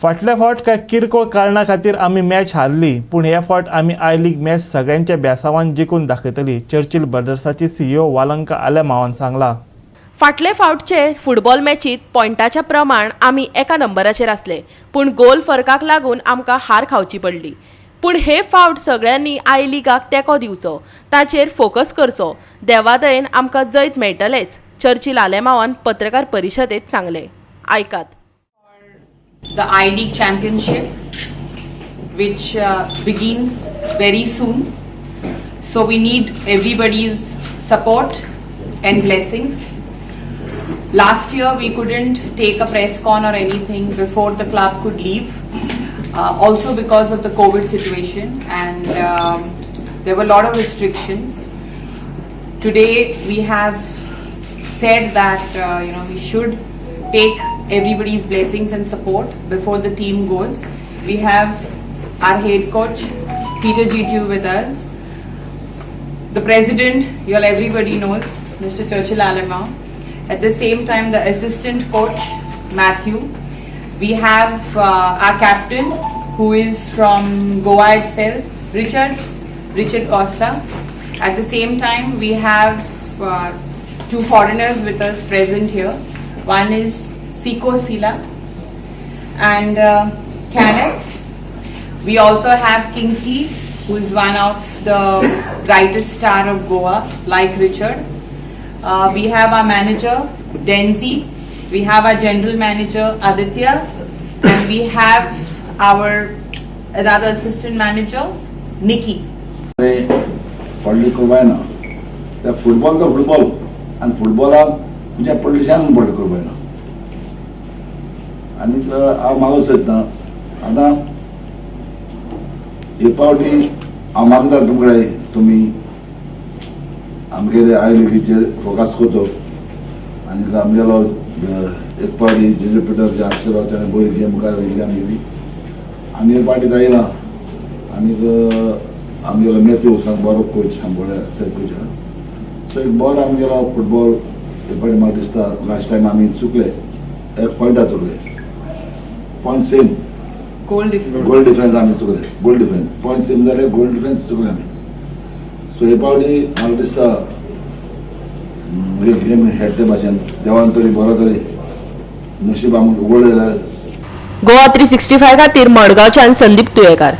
फाटल्या फावट कांय किरकोळ कारणा खातीर आमी मॅच हारली, पूण हे फावट आमी I league match सगळ्यांच्या बेसावान जिखून दाखयतली, चर्चिल ब्रदर्साची सीईओ वालंका आलेमावान सांगला. फाटले फावटचे फुटबॉल मॅचीत पॉयंटाच्या प्रमाण आमी एका नंबराचेर आसले, पूण गोल फरकाक लागून आमकां हार खावची पडली. पूण हे फावट सगळ्यांनी I लिगाक तेंको दिवचो, ताचेर फोकस करचो. देवादयेन आमकां जैत मेळटलेंच, चर्चिल आलेमावान पत्रकार परिशदेत सांगलें. आयकात. The I League Championship, which begins very soon. So we need everybody's support and blessings. Last year we couldn't take a press con or anything before the club could leave, also because of the COVID situation, and there were a lot of restrictions. Today we have said that we should take everybody's blessings and support before the team goes. We have our head coach, Peter Giju, with us. The president, you all everybody knows, Mr. Churchill Alemao. At the same time, the assistant coach, Matthew. We have our captain, who is from Goa itself, Richard Costa. At the same time, we have two foreigners with us present here. One is Siko Sila and Kenneth. We also have Kingsley, who is one of the brightest star of Goa, like Richard. We have our manager, Denzi. We have our general manager, Aditya. And we have our another assistant manager, Nikki. व्हडली करपा जायना. त्या football तो football आनी फुटबॉलाक म्हणजे politician म्हूण व्हडलें करपा जायना. आनी हांव मागूंक सोदता, आतां एक पावटी हांव मागता तुमकडे, तुमी आमगेले I लिगीचेर फोकस करचो. आनी आमगेलो एक पावटी जेजू पिटर जे आशिल्लो, तेणें बरी गेम मुखार व्हेल्ली आमगेली. आनी एक पावटी आयला आनीक आमगेलो मॅथ्यू सांग, बरो कोच आमगेलो, सेट कोच. सो एक बरो आमगेलो फुटबॉल एक पावटी म्हाका दिसता, लास्ट टायम आमी चुकले, एक पॉयंटा चुकले, point same. Goal difference. Goal difference आमी चुकले. गोल डिफरन्स, पॉयंट सेम जाले, गोल डिफरन्स चुकले आमी. सो हे पावटी म्हाका दिसता एक गेम खेळटे भाशेन देवान तरी बरो तरी नशीब आमकां उगडलें जाल्यार. गोवा 365 खातीर मडगांवच्यान संदीप तुयेकार.